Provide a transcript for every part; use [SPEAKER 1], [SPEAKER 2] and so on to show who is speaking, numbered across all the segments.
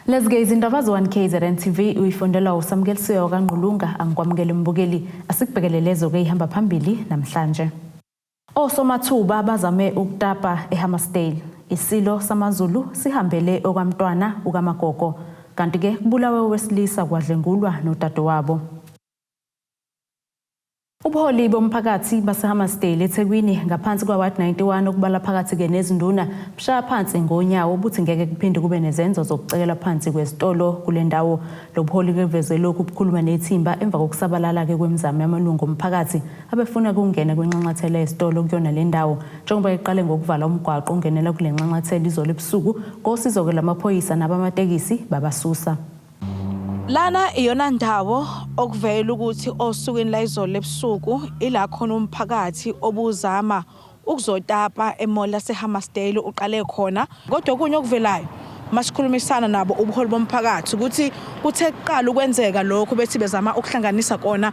[SPEAKER 1] Lezi-ke izindaba ze-1 KZN TV uyifundelwa uSamukelisiwe kaNgqulunga. Angikwamukele mbukeli, asikubhekele lezo-ke ihamba phambili namhlanje. Osomathuba bazame ukutapa eHammarsdale. Isilo samaZulu sihambele okwamntwana ukaMagogo. Kanti-ke kubulawe owesilisa kwadlwengulwa nodadewabo. Ubuholi bomphakathi baseHammarsdale eThekwini ngaphansi kwa-Ward 91 okubala phakathi-ke nezinduna bushaya phansi ngonyawo buthi ngeke kuphinde kube nezenzo zokucekelwa phansi kwezitolo kule ndawo. Lo buholi kuveze lokhu bukhuluma nethimba emva kokusabalala-ke kwemizamo yamalungu omphakathi abefuna ukungena kwinxanxathela yesitolo kuyona le ndawo njengoba iqale ngokuvala umgwaqo ongenela kule nxanxathela izolo ebusuku ngosizo-ke lwamaphoyisa nabamatekisi babasusa.
[SPEAKER 2] Lana iyona ndawo okuvela ukuthi osukwini layizolo ebusuku ila khona umphakathi obuzama ukuzotapa e-mall yaseHammarsdale uqale khona. Kodwa okunye okuvelayo masikhulumisana nabo ubuholi bomphakathi ukuthi kuthe kuqala ukwenzeka lokho bethi bezama ukuhlanganisa kona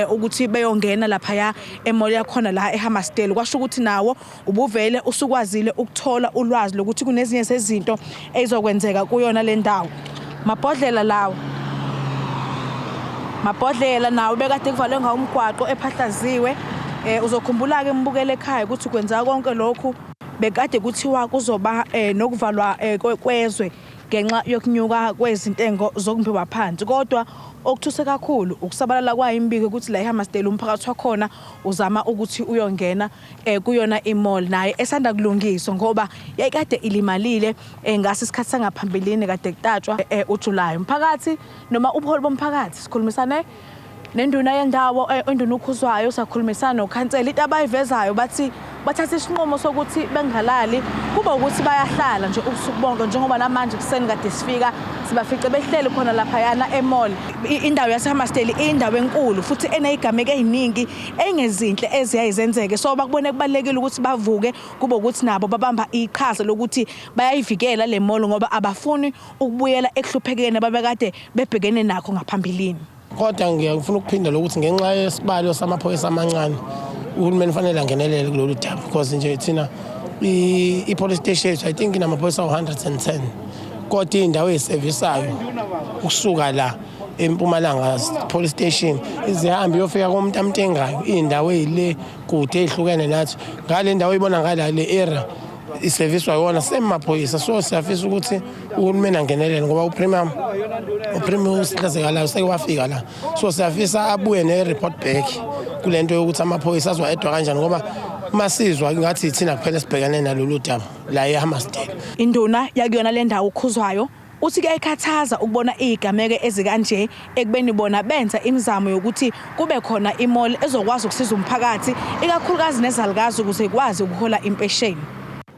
[SPEAKER 2] ukuthi beyongena laphaya e-mall yakhona la eHammarsdale, kwasho ukuthi nawo ubuvele usukwazile ukuthola ulwazi lokuthi kunezinye zezinto ezizokwenzeka kuyona le ndawo. Mabhodlela lawo, mabhodlela nawo bekade kuvalwe ngawo umgwaqo ephahlaziwe. Uzokhumbula-ke mbukele ekhaya ukuthi kwenzeka konke lokhu bekade kuthiwa kuzoba nokuvalwa kwezwe ngenxa yokunyuka kwezintengo zokumbiwa phansi. Kodwa okuthuse kakhulu ukusabalala kwayo imibiko ukuthi la eHammarsdale umphakathi wakhona uzama ukuthi uyongena kuyona i-mall naye esanda kulungiswa ngoba yayikade ilimalile ngaso isikhathi sangaphambilini kade kutatshwa uJuly. Umphakathi noma ubuholi bomphakathi sikhulumisane nenduna yendawo, induna uKhuzwayo, sakhulumisana nokhansela. Into abayivezayo bathi bathatha isinqumo sokuthi bengalali, kuba ukuthi bayahlala nje ubusuku bonke njengoba namanje kuseni kade sifika sibafice behleli khona laphayana e-mall. Indawo yaseHammarsdale indawo enkulu futhi enezigameko eziningi engezinhle eziyaye zenzeke, so bakubone kubalulekile ukuthi bavuke kube ukuthi nabo babamba iqhaza lokuthi bayayivikela le mall ngoba abafuni ukubuyela ekuhluphekeni ababekade bebhekene nakho ngaphambilini.
[SPEAKER 3] Kodwa ngiyafuna ukuphinda lokuthi ngenxa yesibalo samaphoyisa amancane, uhulumeni kufanele angenelele kulolu daba because nje thina i-police station yethu I think inamaphoyisa awu-110, kodwa iy'ndawo ey'sevisayo ukusuka la eMpumalanga police station izihambe iyofika koMntamntengayo, iy'ndawo ey'le kude ey'hlukene nathi ngale ndawo oyibona ngala le area iseviswa yona semaphoyisa. So siyafisa ukuthi uhulumeni angenelele ngoba uPremier uPremier uSihlazekalayo seke wafika la, so siyafisa abuye ne-report back kule nto yokuthi amaphoyisa azoedwa kanjani ngoba masizwa ngathi thina kuphela sibhekane nalolu daba la eHammarsdale.
[SPEAKER 2] Induna yakuyona le ndawo uKhuzwayo uthi kuyayikhathaza ukubona izigameko ezikanje ekubeni bona benza imizamo yokuthi kube khona i-mall ezokwazi ukusiza umphakathi ikakhulukazi nezalukazi ukuze ikwazi ukuhola impesheni.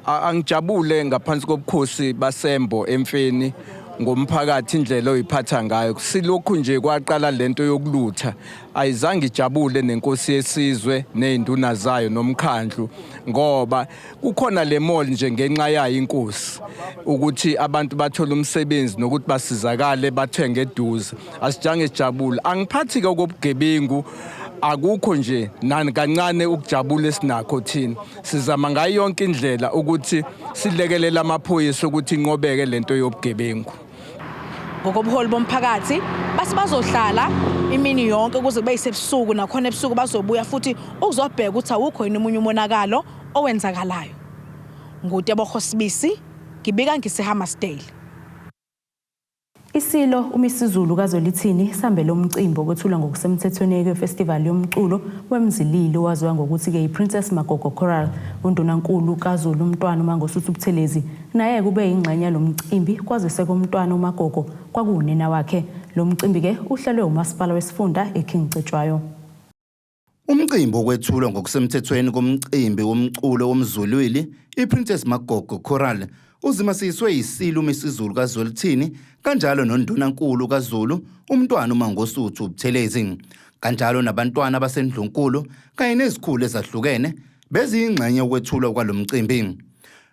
[SPEAKER 4] Angijabule ngaphansi kobukhosi basembo emfeni ngomphakathi indlela oyiphatha ngayo. Silokhu nje kwaqala lento yokulutha ayizange ijabule nenkosi yesizwe nezinduna zayo nomkhandlu ngoba kukhona le mall nje ngenxa yayo inkosi ukuthi abantu bathole umsebenzi nokuthi basizakale bathenge eduze. Asijange sijabule, angiphathi ke okobugebengu, akukho nje nani kancane ukujabula esinakho thina. Sizama ngayo yonke indlela ukuthi silekelele amaphoyisa ukuthi inqobeke lento yobugebengu.
[SPEAKER 2] Ngokobuholi bomphakathi basi bazohlala imini yonke kuze kube yisebusuku, nakhona ebusuku bazobuya futhi ukuzobheka ukuthi awukho yini omunye umonakalo owenzakalayo. NguTebogo Sibisi, ngibika ngiseHammarsdale.
[SPEAKER 1] Isilo uMisuzulu kaZwelithini sihambele umcimbi okwethulwa ngokusemthethweni kwefestivali yomculo wemzilili owaziwa ngokuthi-ke yi-Princess Magogo Choral. UNdunankulu kaZulu uMntwana uMangosuthu Buthelezi naye kube yingxenye yalo mcimbi kwazise komntwana uMagogo kwakuwunina wakhe. Lo mcimbi-ke uhlelwe umasipala wesifunda eKing Cetshwayo.
[SPEAKER 5] Umcimbi wokwethulwa ngokusemthethweni komcimbi womculo womzwilili iPrincess Magogo Choral uzimasiswe yisilo uMisuzulu kaZwelithini kanjalo noNdunankulu kaZulu uMntwana uMangosuthu Buthelezi kanjalo nabantwana baseNdlunkulu kanye nezikhulu ezahlukene beziyingxenye ukwethulwa kwalo mcimbi.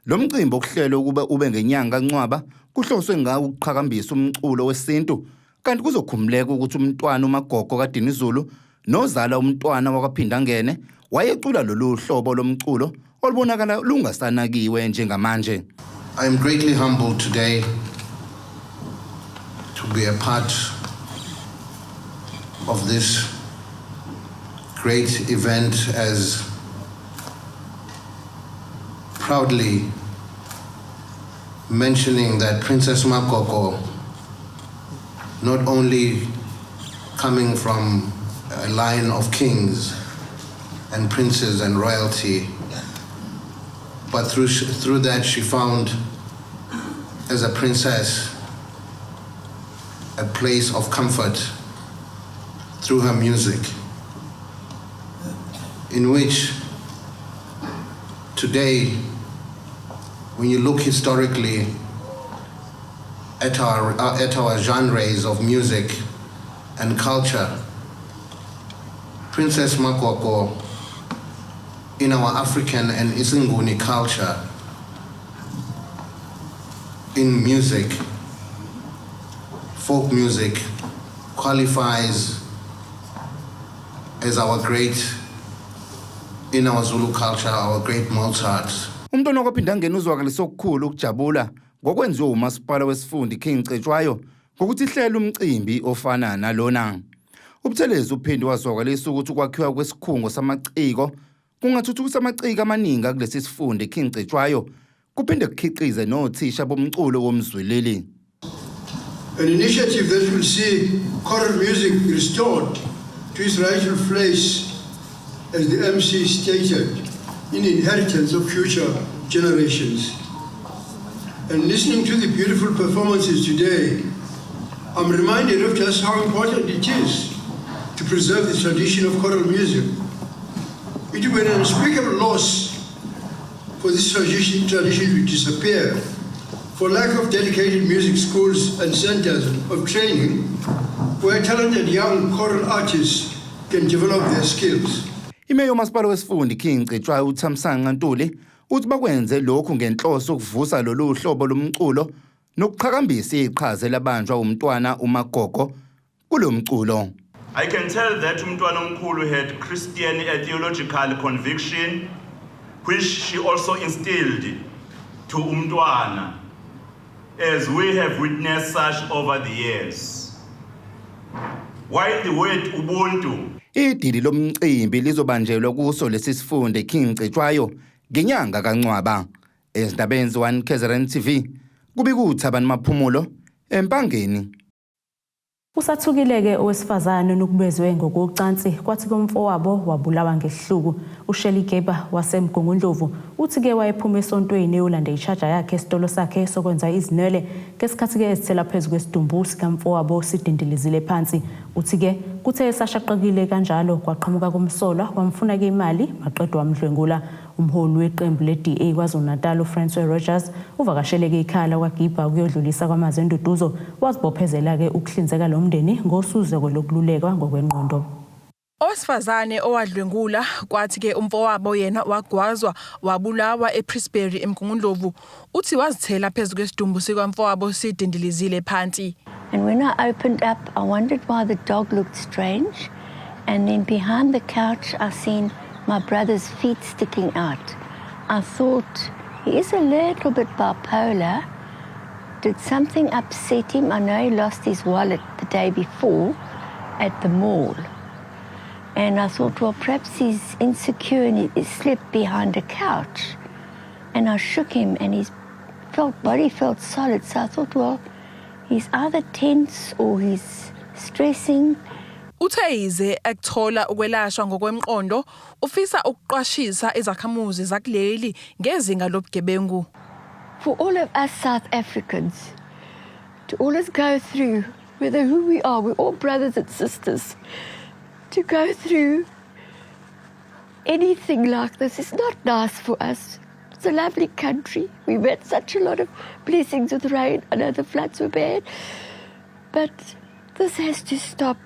[SPEAKER 5] Lo mcimbi okuhlelwe ukuba ube ngenyanga kaNcwaba kuhloswe ngawo ukuqhakambisa umculo wesintu, kanti kuzokhumuleka ukuthi uMntwana uMagogo kaDinizulu nozala uMntwana wakwaPhindangene wayecula lolu hlobo lomculo olubonakala lungasanakiwe njengamanje.
[SPEAKER 6] I am greatly humbled today to be a part of this great event as proudly mentioning that Princess Magogo, not only coming from a line of kings and princes and royalty, but through that she found, as a princess, a place of comfort through her music, in which today, when you look historically at our genres of music and culture, Princess Magogo, in our African and isiNguni culture, in music, folk music, qualifies as our great, in our Zulu culture, our great Mozart.
[SPEAKER 5] Umntwana kwaPhindangene uzwakalisa okukhulu ukujabula ngokwenziwa umasipala wesifunda King Cetshwayo ngokuthi ihlela umcimbi ofana nalona. UButhelezi uphinde wazwakalisa ukuthi ukwakhiwa kwesikhungo samaciko kungathuthukisa amaciko amaningi akulesi sifunda King Cetshwayo kuphinde kukhiqize nothisha bomculo womzwilili.
[SPEAKER 7] An initiative that will see choral music restored to its rightful place, as the MC stated, in the inheritance of future generations. And listening to the beautiful performances today, I'm reminded of just how important it is to preserve the tradition of choral music. It would be an unspeakable loss for this tradition to disappear for lack of dedicated music schools and centers of training where talented young choral artists can develop their skills.
[SPEAKER 5] Imeya yomasipala wesifunda King Cetshwayo uThamsanqa Ntuli uthi bakwenze lokhu ngenhloso yokuvusa lolu hlobo lomculo nokuqhakambisa iqhaza elabanjwa umntwana uMagogo kulomculo.
[SPEAKER 8] I can tell that Umntwana Omkhulu had Christian theological conviction, which she also instilled to Umntwana, as we have witnessed such over the years. While the word Ubuntu
[SPEAKER 5] Idili lomcimbi lizobanjelwa kuso lesi sifunda King Cetshwayo ngenyanga kaNcwaba. Ezindabeni ze-1 KZN TV kubika uThabani Maphumulo eMpangeni.
[SPEAKER 1] Usathukile-ke owesifazane onukubezwe ngokocansi kwathi komfowabo wabulawa ngesihluku. uShelly Geber waseMgungundlovu uthi-ke wayephuma esontweni eyolanda ishaja yakhe esitolo sakhe sokwenza izinwele ngesikhathi-ke ezithela phezu kwesidumbu sikamfowabo sidindilizile phansi. Uthi-ke kuthe esashaqekile kanjalo kwaqhamuka kumsolwa wamfuna-ke imali maqedwe wamdlwengula. Umholi weqembu le-DA KwaZulu-Natal uFrancois Rogers uvakasheleke ikhaya lakwaGibha ukuyodlulisa kwamazwi enduduzo wazibophezela-ke ukuhlinzeka lo mndeni ngosizo lokululekwa ngokwengqondo.
[SPEAKER 9] Owesifazane owadlwengula kwathi-ke umfowabo yena wagwazwa wabulawa ePrestbury eMgungundlovu uthi wazithela phezu kwesidumbu sikamfowabo sidindilizile phansi.
[SPEAKER 10] And when I opened up, I wondered why the dog looked strange. And then behind the couch, I seen my brother's feet sticking out. I thought, he is a little bit bipolar. Did something upset him? I know he lost his wallet the day before at the mall. And I thought, well, perhaps he's insecure and he slept behind a couch. And I shook him and his body felt solid. So I thought, well, he's either tense or he's stressing.
[SPEAKER 9] Uthe yize ekuthola ukwelashwa ngokwemqondo ufisa ukuqwashisa izakhamuzi zakuleli ngezinga lobugebengu.
[SPEAKER 10] For all of us South Africans to always go through, whether who we are, we're all brothers and sisters, to go through anything like this is not nice for us. It's a lovely country. We've had such a lot of blessings with rain. I know the floods were bad, but this has to stop.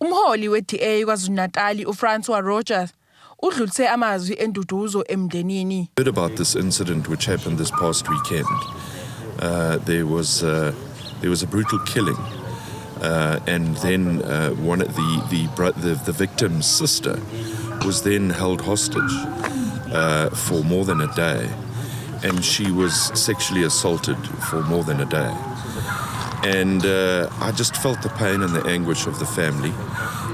[SPEAKER 9] Umholi we-DA KwaZulu-Natal uFrancois Rogers udlulise amazwi enduduzo emndenini.
[SPEAKER 11] Heard about this incident which happened this past weekend. There was a brutal killing, and then one of the victim's sister was then held hostage for more than a day, and she was sexually assaulted for more than a day. And I just felt the pain and the anguish of the family.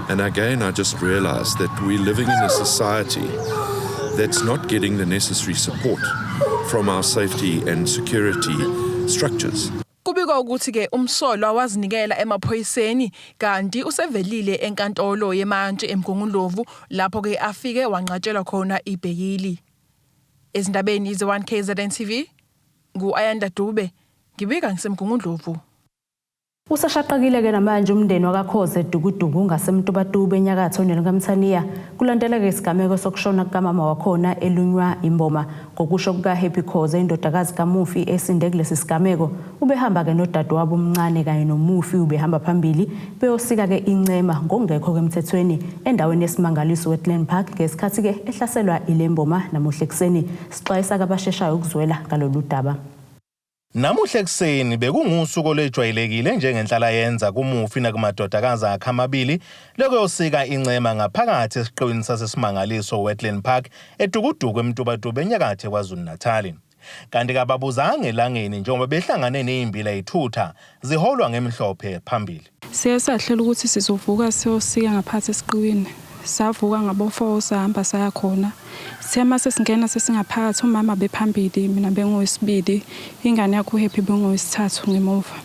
[SPEAKER 11] And again, I just realized that we're living in a society that's not getting the necessary support from our safety and security structures.
[SPEAKER 9] Kubikwa ukuthi-ke umsolwa wazinikela emaphoyiseni kanti usevelile enkantolo yemantshi eMgungundlovu lapho-ke afike wanqatshelwa khona ibheyili. Ezindabeni ze-1 KZN TV, ngu-Ayanda Dube, ngibika ngiseMgungundlovu.
[SPEAKER 1] Usashaqekile-ke namanje umndeni wakaKhoza eDukuduku ngaseMtubatuba enyakatho nelikaMthaniya kulandela-ke isigameko sokushona kukamama wakhona elunywa imboma. Ngokusho kukaHappy Khoza, indodakazi kamufi esinde kulesi sigameko, ubehamba-ke nodadewabo omncane kanye nomufi ubehamba phambili beyosika-ke incema ngokungekho emthethweni endaweni yeSimangaliso Wetland Park ngesikhathi-ke ehlaselwa ile mboma namuhla ekuseni. Sixwayisa-ke abasheshayo ukuzwela ngalolu daba.
[SPEAKER 12] Namuhla ekuseni bekungusuku olwejwayelekile njengenhlalayenza kumufi nakumadodakazi akhe amabili lokuyosika incema ngaphakathi esiqiwini saseSimangaliso Wetland Park eDukuduku eMtubatuba enyakatho KwaZulu-Natali. Kanti kababuzanga elangeni njengoba behlangane nezimbila ithutha ziholwa ngemhlophe phambili.
[SPEAKER 13] Siye sahlela ukuthi sizovuka siyosika ngaphathi esiqiwini. Savuka ngabo-4 sahamba saya khona. Sithe uma sesingena sesingaphakathi umama bephambili mina bengowesibili ingane yakho uHappy bengowesithathu ngemuva.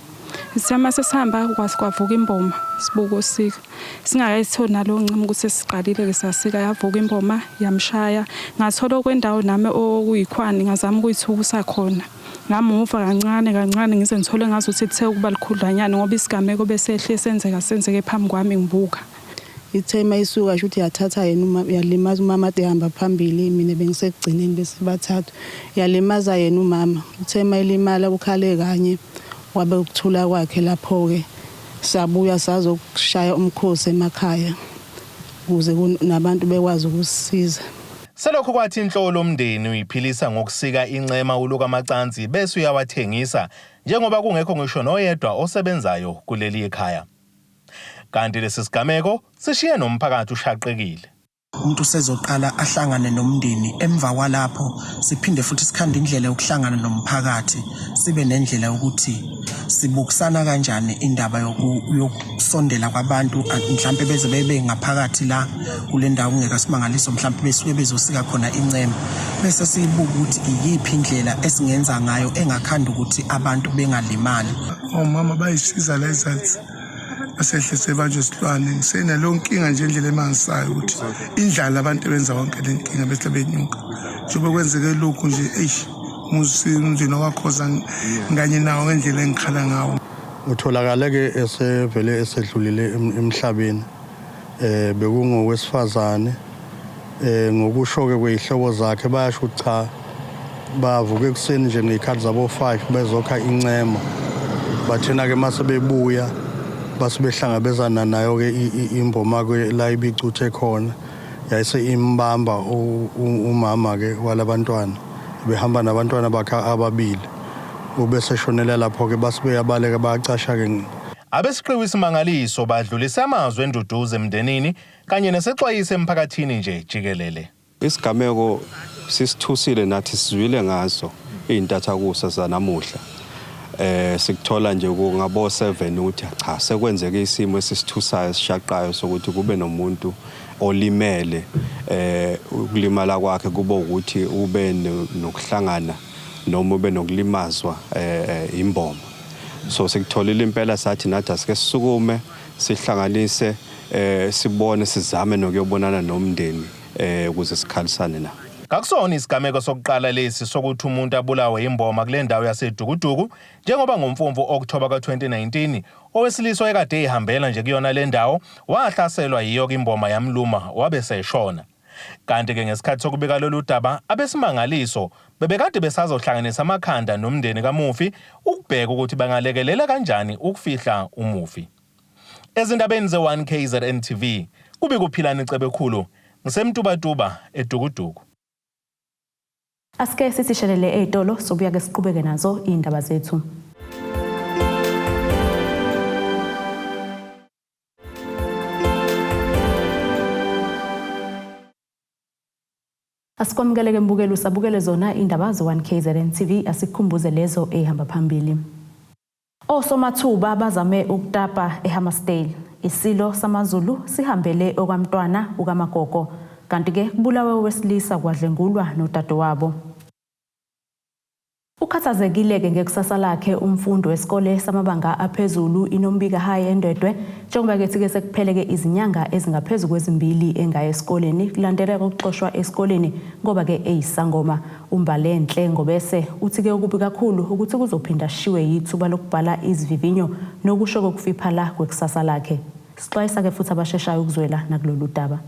[SPEAKER 13] Sithe uma sesihamba kwavuka imboma sibuka osika. Singakayitholi nalowo ncema ukuthi sesiqalile-ke sasika yavuka imboma yamshaya. Ngathola okwendawo nami okuyikhwani ngazama ukuyithukusa khona. Ngamuva kancane kancane ngize ngithole ngazuthi kuthe ukuba likhudlwanyana ngoba isigameko besehle senzeka senzeke phambi kwami ngibuka.
[SPEAKER 14] Ithe uma isuka sho ukuthi yathatha yena uma yalimaza umama ade ehamba phambili mina bengisekugcineni bese bathathu yalimaza yena umama uthe uma elimala ukhale kanye wabe ukuthula kwakhe lapho-ke sabuya sazokushaya umkhosi emakhaya ukuze nabantu bekwazi ukusisiza.
[SPEAKER 12] Selokhu kwathi inhlolo umndeni uyiphilisa ngokusika incema uluka amacansi bese uyawathengisa njengoba kungekho ngisho noyedwa osebenzayo kuleli ekhaya. Kanti lesi sigameko sishiye nomphakathi ushaqekile.
[SPEAKER 15] Umuntu usezoqala ahlangane nomndeni emva kwalapho siphinde futhi sikhande indlela yokuhlangana nomphakathi sibe nendlela yokuthi sibukisana kanjani indaba yokusondela kwabantu mhlampe beze bebe ngaphakathi la kule ndawo kungeka Simangaliso mhlampe besuke bezosika khona incema bese siyibuka ukuthi iyiphi indlela esingenza ngayo engakhanda ukuthi abantu bengalimali.
[SPEAKER 16] Omama bayisiza la ezansi basehle sebanjwe isilwane ngisenaleyo nkinga nje indlela emangisayo ukuthi indlala abantu ebenza wonke le nkinga bese benyuka njengoba kwenzeke lokhu nje eish umndeni wakhoza nganye nawo ngendlela engikhala ngawo.
[SPEAKER 17] Utholakale-ke esevele esedlulile emhlabeni bekungowesifazane ngokusho-ke kwey'hlobo zakhe bayasho ukuthi cha bavuka ekuseni nje ngey'khathi zabo-5 bezokha incema bathena-ke mase bebuya base behlangabezana nayo-ke imboma-ke la ibicuthe khona yayise imbamba umama-ke walabantwana behamba nabantwana bakhe ababili ubese shonela lapho-ke base beyabaleka bayacasha-ke.
[SPEAKER 12] Abesiqiwi Simangaliso badlulise amazwi enduduzo emndenini kanye nesexwayiso emphakathini nje jikelele.
[SPEAKER 18] Isigameko sisithusile nathi sizwile ngaso iy'ntathakusa zanamuhla. Sikuthola nje kungabo 7 ukuthi cha sekwenzeke isimo esisithusayo esishaqayo sokuthi kube nomuntu olimele ukulimala kwakhe kube ukuthi ube nokuhlangana noma ube nokulimazwa imboma. So sikutholile impela sathi nathi asike sisukume sihlanganise sibone sizame nokuyobonana nomndeni ukuze sikhalisane na.
[SPEAKER 12] Kakusona isigameko sokuqala lesi sokuthi umuntu abulawe imboma kule ndawo yaseDukuduku njengoba ngomfumfu October ka-2019 owesilisa oyekade ehambela nje kuyona le ndawo wahlaselwa yiyo imboma yamluma wabe seshona. Kanti ke ngesikhathi sokubika lolu daba abesimangaliso bebekade besazohlanganisa amakhanda nomndeni kamufi ukubheka ukuthi bangalekelela kanjani ukufihla umufi. Ezindabeni ze-1 KZN TV kube kuphilani Cebekhulu ngisemtubatuba eDukuduku.
[SPEAKER 1] Asike sithishelele ey'tolo sobuya ke siqhubeke nazo iy'ndaba zethu. Asikwamukele-ke mbukeli usabukele zona indaba ze-1 KZN TV asikukhumbuze lezo ey'hamba phambili. Osomathuba bazame ukutapa eHammarsdale. Isilo samaZulu sihambele okwamntwana ukaMagogo. Kanti-ke kubulawe owesilisa kwadlwengulwa nodadewabo. Ukhathazekile-ke ngekusasa lakhe umfundi wesikole samabanga aphezulu iNombika High eNdwedwe njengoba kethi-ke sekuphele-ke izinyanga ezingaphezu kwezimbili engaye esikoleni kulandela ukuxoshwa esikoleni ngoba-ke eyisangoma. UMbalenhle Ngobese uthi-ke okubi kakhulu ukuthi kuzophinda ashiwe yithuba lokubhala izivivinyo nokusho kokufiphala kwekusasa lakhe. Sixwayisa-ke futhi abasheshayo ukuzwela nakulolu daba.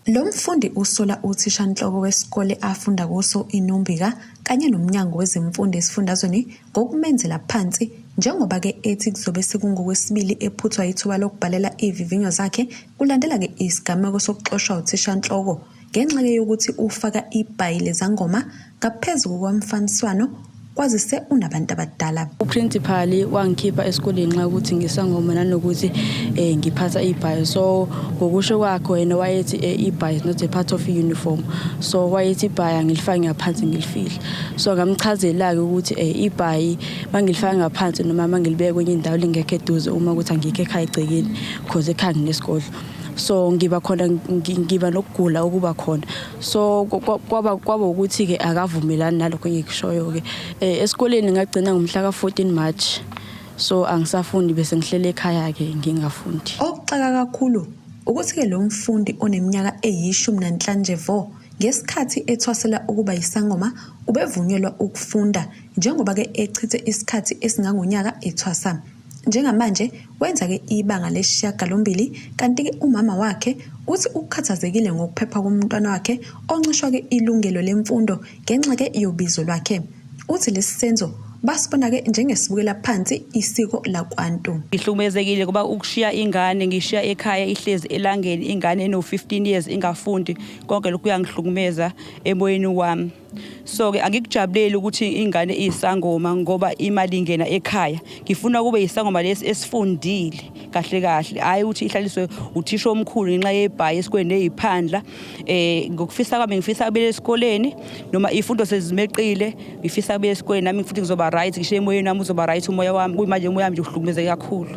[SPEAKER 19] Lo mfundi usola uthishanhloko wesikole afunda kuso iNumbika kanye noMnyango wezeMfundo esifundazweni ngokumenzela phansi njengoba-ke ethi kuzobe sekungokwesibili ephuthwa yithuba lokubhalela izivivinyo zakhe kulandela-ke isigameko sokuxoshwa uthishanhloko ngenxa-ke yokuthi ufaka ibhayi lezangoma ngaphezu kukamfaniswano kwazise unabantu abadala.
[SPEAKER 20] Uprincipal wangikhipha esikoleni nxa ukuthi ngisangoma nanokuthi ngiphatha ibhayi, so ngokusho kwakhe yena wayethi ibhayi is not a part of uniform, so wayethi ibhayi angilifaki ngaphansi ngilifihle. So ngamchazela-ke ukuthi ibhayi mangilifaka ngaphansi noma mangilibeka kwenye indawo lingekho eduze uma ukuthi angikho ekhaya egcekeni, cause ekhaya nginesikole, so ngiba khona ngiba nokugula okuba khona, so kwaba ukuthi-ke akavumelani nalokho engikushoyo-ke. Esikoleni ngagcina ngomhla ka-14 March, so angisafundi, bese ngihlele ekhaya-ke ngingafundi.
[SPEAKER 19] Okuxaka kakhulu ukuthi-ke lo mfundi oneminyaka eyi-15 nje vo ngesikhathi ethwasela ukuba yisangoma ubevunyelwa ukufunda njengoba-ke echithe isikhathi esingangonyaka ethwasa. Njengamanje wenza-ke ibanga lesishiyagalombili, kanti-ke umama wakhe uthi ukhathazekile ngokuphepha komntwana wakhe oncishwa-ke ilungelo lemfundo ngenxa-ke yobizo lwakhe. Uthi lesi senzo basibona-ke njengesibukela phansi isiko lakwantu.
[SPEAKER 21] Ngihlukumezekile kuba ukushiya ingane, ngishiya ekhaya ihlezi elangeni, ingane eno-15 years ingafundi, konke lokhu kuyangihlukumeza emoyeni wami. So-ke angikujabuleli ukuthi ingane iyisangoma ngoba imali ingena ekhaya. Ngifuna kube yisangoma lesi esifundile kahle kahle, hhayi ukuthi ihlaliswe uthisha omkhulu ngenxa yebhayi esikoleni ney'phandla. Ngokufisa kwami ngifisa abele esikoleni noma iy'fundo sezimeqile, ngifisa abe esikoleni nami futhi ngizoba right, ngisho emoyeni wami uzoba right umoya wami. Kuyimanje umoya wami nje uhlukumezeke kakhulu.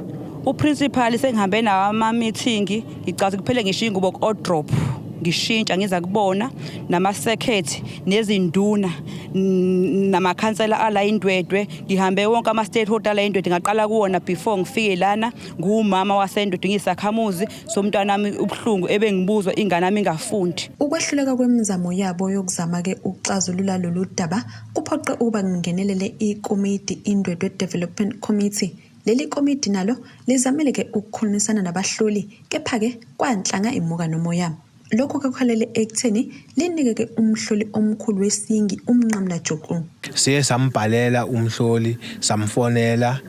[SPEAKER 21] Uprincipal sengihambe nawo ama-meeting, ngicathi kuphele ngisho ingubo ku-wardrobe ngishintsha ngiza kubona namasekhethi nezinduna namakhansela ala iNdwedwe. Ngihambe wonke ama-stakeholder ala iNdwedwe, ngaqala kuwona before ngifike lana. Nguwumama waseNdwedwe, ngiyisakhamuzi somntwana wami, ubuhlungu ebengibuzwa ingane yami ingafundi.
[SPEAKER 19] Ukwehluleka kwemizamo yabo yokuzama-ke ukuxazulula lolu daba kuphoqe ukuba kungenelele ikomidi iNdwedwe Development Committee. Leli komidi nalo lizamile-ke ukukhulumisana nabahloli, kepha-ke kwanhlanga imuka nomoya. Lokhu kuholele ekutheni linike-ke umhloli omkhulu wesiyingi umnqamulajuqu.
[SPEAKER 22] Siye sambhalela umhloli, samfonela,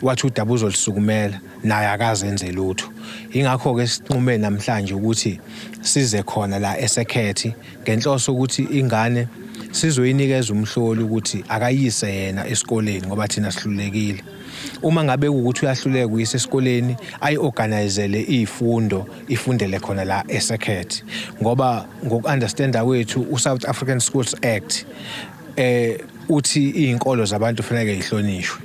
[SPEAKER 22] wathi udaba uzolisukumela, naye akazenze lutho. Yingakho-ke sinqume namhlanje ukuthi size khona la esekhethi ngenhloso ukuthi ingane sizoyinikeza umhloli ukuthi akayise yena esikoleni ngoba thina sihlulekile. Uma ngabe kuwukuthi uyahluleka ukuyisa esikoleni, ayi-organizele iy'fundo, ifundele khona la esekhethi, ngoba ngoku-understanda kwethu u-South African Schools Act uthi iy'nkolo zabantu kufanele yihlonishwe.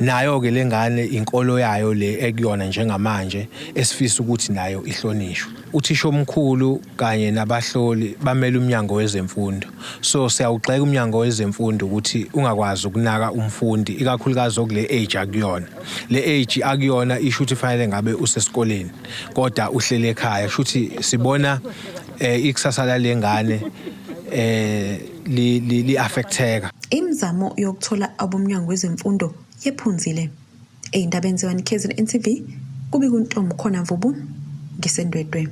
[SPEAKER 22] Nayo-ke le ngane inkolo yayo le ekuyona njengamanje esifisa ukuthi nayo ihlonishwe. Uthisha omkhulu kanye nabahloli bamele umnyango wezemfundo, so siyawugxeka umnyango wezemfundo ukuthi ungakwazi ukunaka umfundi, ikakhulukazi okule age akuyona. Le age akuyona isho ukuthi fanele ngabe usesikoleni kodwa uhleli ekhaya, kusho ukuthi sibona ikusasa lale ngane li affecteka.
[SPEAKER 19] Imizamo yokuthola abomnyango wezemfundo yephunzile. Ey'ndabeni ze-1 KZN TV, kubika uNtombi Mvubu ngiseNdwedwe.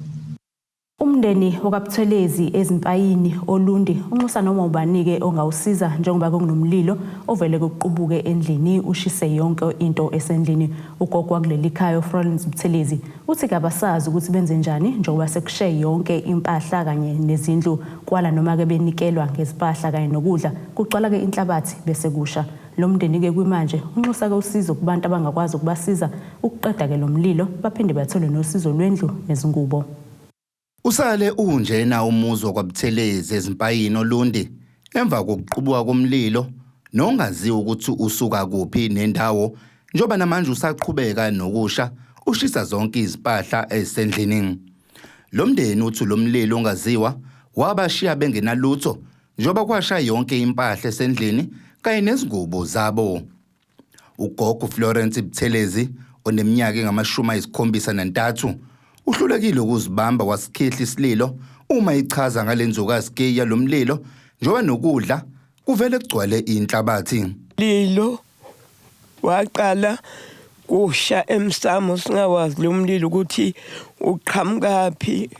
[SPEAKER 1] Umndeni wakaButhelezi ezimpayini Olundi unxusa noma ubani-ke ongawusiza njengoba kunomlilo ovele kuqubuke endlini ushise yonke into esendlini. Ugogo wakuleli khaya uFlorence Buthelezi uthi kabasazi ukuthi benze njani njengoba sekushe yonke impahla kanye nezindlu, kwala noma-ke benikelwa ngezimpahla kanye nokudla kugcwala-ke inhlabathi bese kusha. Lo mndeni-ke kwimanje unxusa-ke usizo kubantu abangakwazi ukubasiza ukuqeda-ke lo mlilo, baphinde bathole nosizo lwendlu nezingubo.
[SPEAKER 5] Usale unjena umuzi wakwaButhelezi ezimpayini Olundi emva kokuqubuka komlilo nongaziwa ukuthi usuka kuphi nendawo njengoba namanje usaqhubeka nokusha ushisa zonke izimpahla ezisendlini. Lo mndeni uthi lo mlilo ongaziwa wabashiya bengenalutho njengoba kwasha yonke impahla esendlini kanye nezingubo zabo. Ugogo Florence Buthelezi oneminyaka engama-73 uhlulekile ukuzibamba wasikhihla isililo uma ichaza ngale nzukazikeyi yalo mlilo njengoba nokudla kuvele kugcwale inhlabathi.
[SPEAKER 3] Lilo waqala kusha emsamo singawazi lo mlilo ukuthi uqhamukaphi.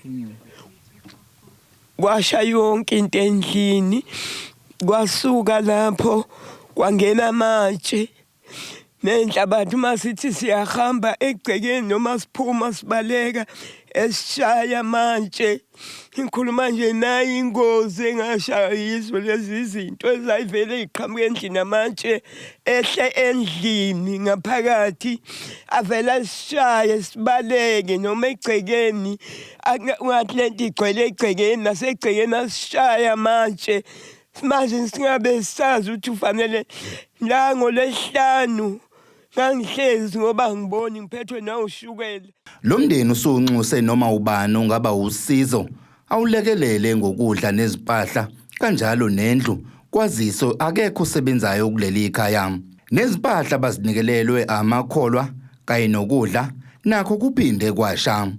[SPEAKER 3] Kwasha yonke into endlini, kwasuka lapho kwangena amatshe nenhlabathi. Uma sithi siyahamba egcekeni noma siphuma sibaleka esishaya amatshe. Ngikhuluma nje nayi ingozi engashaya yizo lezi zinto ezayivele iqhamuka endlini, amatshe ehle endlini ngaphakathi avela sishaye sibaleke noma egcekeni. Ungathi lento igcwele egcekeni, nasegcekeni asishaya amatshe. Manje singabe sazi ukuthi ufanele la ngoLwesihlanu ngangihlezi ngoba ngiboni ngiphethwe nawushukela.
[SPEAKER 5] Lo mndeni usunxuse noma ubani ongaba usizo awulekelele ngokudla nezimpahla kanjalo nendlu kwaziso akekho osebenzayo kuleli khaya. Nezimpahla bazinikelelwe amakholwa kanye nokudla nakho kuphinde kwasha.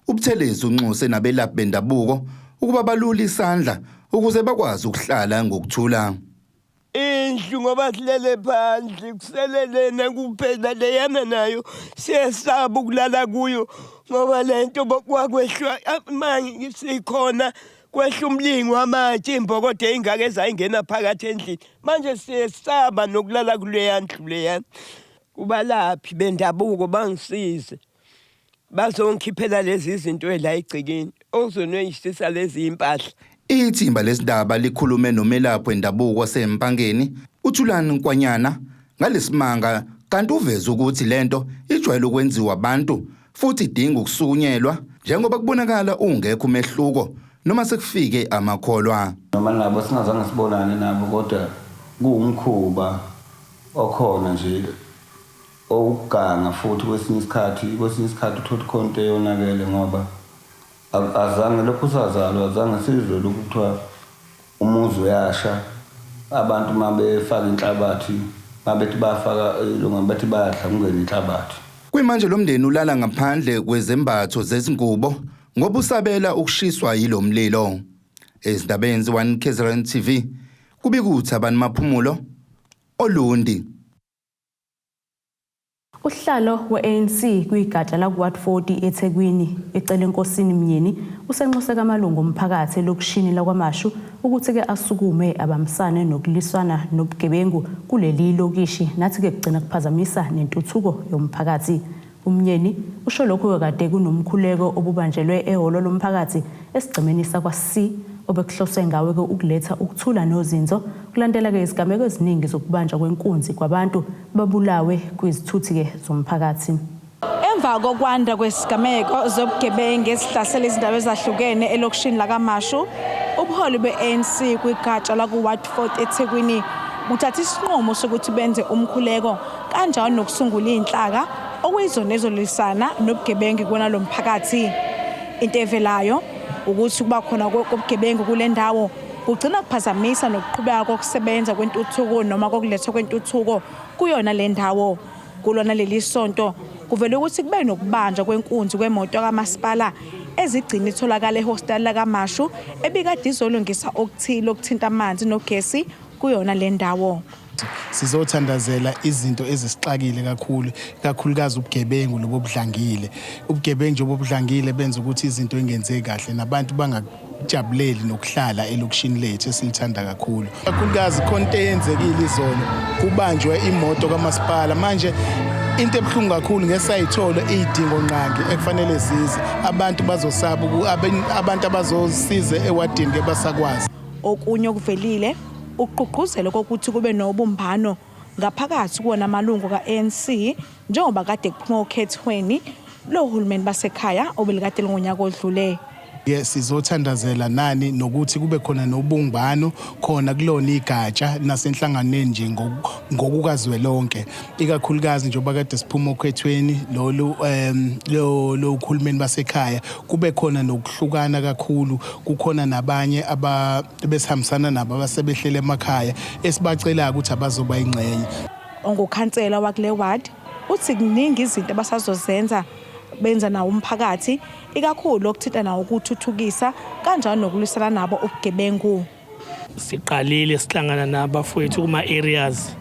[SPEAKER 5] UButhelezi unxuse nabelaphi bendabuko ukuba balule isandla ukuze bakwazi ukuhlala ngokuthula.
[SPEAKER 3] Indlu ngoba silele phandle kusele lena kuphela, leyana nayo siyesaba ukulala kuyo ngoba lento kwakwehlwa manje sikhona kwehla umlingo wamatshe, imbokodo eyingaka ezayingena phakathi endlini. Manje siyesaba nokulala kuleya ndlu leyana. Kubalaphi bendabuko bangisize bazongikhiphela lezi zinto la egcekeni ozonweyisisa lezi impahla.
[SPEAKER 5] Ithimba lesindaba likhulume nomelaphi wendabuko waseMpangeni uThulani Nkwanyana ngalesimanga, kanti uveze ukuthi lento ijwayele ukwenziwa abantu futhi idinga ukusukunyelwa njengoba kubonakala ungekho umehluko noma sekufike amakholwa.
[SPEAKER 4] Noma nabo singazange sibonane nabo, kodwa kuwumkhuba okhona nje owukuganga, futhi kwesinye isikhathi uthola khona into eyonakele ngoba azange lokhu sazalwa, azange sizwe lokhu kuthiwa umuzi uyasha, abantu uma befaka inhlabathi, mabethi bafaka ilunga bethi bayadla kungene inhlabathi.
[SPEAKER 5] Kuyimanje lo mndeni ulala ngaphandle kwezembatho zezingubo ngoba usabela ukushiswa yilo mlilo. Ezindabeni ze-1 KZN TV kubika uThabani Maphumulo, Olundi.
[SPEAKER 1] Usihlalo we-ANC kwigatsha laku-Ward 40 eThekwini, eCelenkosini Myeni, usenxuse amalungu omphakathi elokishini lakwaMashu ukuthi-ke asukume abambisane nokulwisana nobugebengu kuleli lokishi nathi-ke kugcina kuphazamisa nentuthuko yomphakathi. UMnyeni usho lokhu kade kunomkhuleko obubanjelwe ehholo lomphakathi esigcemeni sakwa-C obekuhloswe ngawo-ke ukuletha ukuthula nozinzo kulandela-ke izigameko eziningi zokubanjwa kwenkunzi kwabantu babulawe kwizithuthi-ke zomphakathi.
[SPEAKER 2] Emva kokwanda kwesigameko zobugebengu ezihlasela izindawo ezahlukene elokishini lakaMashu, ubuholi be-ANC kwigatsha laku-Ward 4 eThekwini buthatha isinqumo sokuthi benze umkhuleko kanjalo nokusungula iy'nhlaka okuyizona ezolwisana nobugebengu kuwona lo mphakathi. Into evelayo ukuthi kuba khona kobugebengu kule ndawo kugcina kuphazamisa nokuqhubeka kokusebenza kwentuthuko noma kokulethwa kwentuthuko kuyona le ndawo. Kulona leli sonto kuvele ukuthi kube nokubanjwa kwenkunzi kwemoto kamasipala ezigcina itholakala ehostela lakaMashu ebikade izolungisa okuthile okuthinta amanzi nogesi kuyona le ndawo.
[SPEAKER 23] Sizothandazela izinto ezisixakile kakhulu, kakhulukazi ubugebengu lobo budlangile. Ubugebengu nje obudlangile benza ukuthi izinto ingenzeki kahle nabantu bangakujabuleli nokuhlala elokishini lethu esilithanda kakhulu. Kakhulukazi khona into eyenzekile izolo, kubanjwe imoto kamasipala. Manje into ebuhlungu kakhulu ngesayithole iy'dingo nqangi ekufanele zize abantu bazosaba abantu abazosiza ewadini ke basakwazi.
[SPEAKER 2] Okunye okuvelile ukugqugquzela kokuthi kube nobumbano ngaphakathi kuwona amalungu ka-ANC njengoba kade kuphuma okhethweni lohulumeni basekhaya obelikade lingonyaka odlule.
[SPEAKER 23] Ke sizothandazela nani nokuthi kube khona nobumbano khona kulona igatsha nasenhlanganweni nje ngokukazwelonke, ikakhulukazi njengoba kade siphuma okhethweni lolu lo lohulumeni basekhaya, kube khona nokuhlukana kakhulu. Kukhona nabanye abesihambisana nabo abasebehlele emakhaya esibacelayo ukuthi abazoba ingxenye.
[SPEAKER 2] Ongukhansela wakule ward uthi kuningi izinto abasazozenza benza nawo umphakathi, ikakhulu okuthinta nawo ukuthuthukisa kanjalo nokulwisana nabo ubugebengu.
[SPEAKER 6] Siqalile sihlangana nabafowethu kuma-areas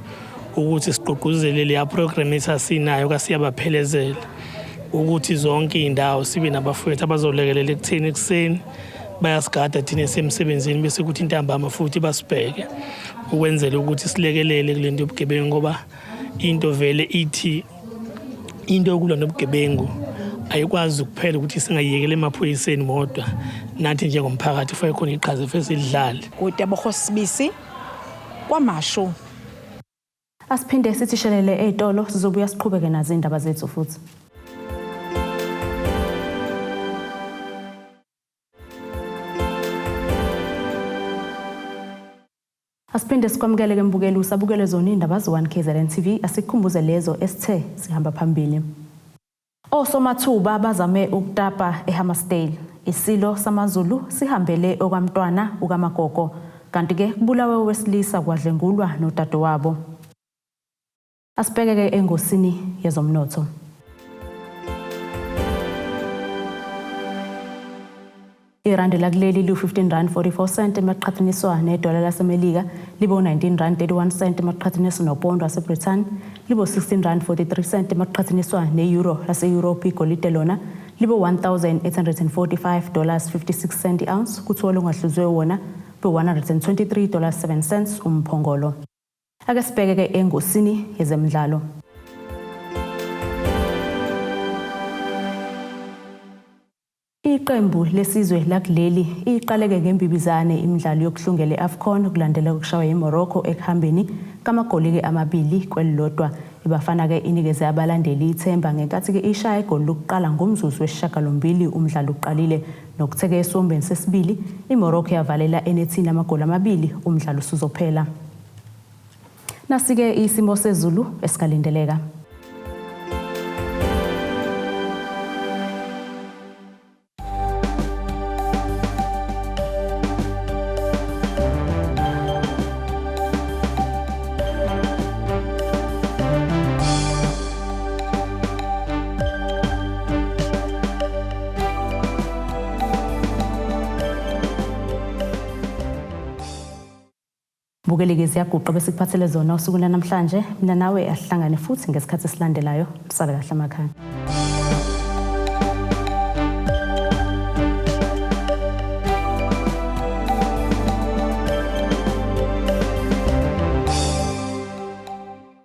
[SPEAKER 6] ukuthi sigqugquzele leya program esasinayo kasiyabaphelezela ukuthi zonke iy'ndawo sibe nabafowethu abazolekelela ekutheni ekuseni bayasigada thina esemsebenzini, bese kuthi intambama futhi basibheke ukwenzela ukuthi silekelele kule nto yobugebengu, ngoba into vele ithi into yokulwa nobugebengu ayikwazi ukuphela ukuthi singayiyekela emaphoyiseni modwa. Nathi njengomphakathi kufanele khona iqhaza efike silidlale.
[SPEAKER 2] KuTebogo Sibisi, KwaMashu.
[SPEAKER 1] Asiphinde sithi shelele ey'tolo, sizobuya siqhubeke nazo iy'ndaba zethu futhi. Asiphinde sikwamukele ke mbukeli, usabukele zona iy'ndaba ze-1 KZN TV. Asikukhumbuze lezo esithe zihamba phambili. Osomathuba bazame ukutapa eHammarsdale. Isilo samaZulu sihambele okwamntwana uKamagogo. Kanti-ke kubulawe owesilisa kwadlengulwa nodadewabo. Asibheke-ke engosini yezomnotho. Irandi lakuleli liwu-15 rand 44 cent emaqhathaniswa nedola laseMelika, libe u-19 rand 31 cent emaqhathaniswa nopondo waseBrithani, libe u-16 rand 43 cent emaqhathaniswa ne-euro lase-Europe. Igolide lona libe 1845 dollars 56 cent i-ounce, kuthiwa olungahluzwe wona be 123 dollars 7 cents umphongolo. Ake sibheke-ke engosini yezemidlalo. Iqembu lesizwe lakuleli iqaleke ngembibizane imidlalo yokuhlungela i-AFCON kulandela ukushawa yiMorocco ekuhambeni kamagoli-ke 2-1. IBafana-ke inikeze abalandeli ithemba ngenkathi-ke ishaya igoli lokuqala ngomzuzu wesishiyagalombili umdlalo uqalile. Nokutheke esiwombeni sesibili iMorocco yavalela enethini amagoli 2 umdlalo usuzophela. Nasi-ke isimo sezulu esingalindeleka. Bukeleke ziyaguqa besikuphathele zona usuku lanamhlanje. Mina nawe asihlangane futhi ngesikhathi esilandelayo. Sale kahle emakhaya.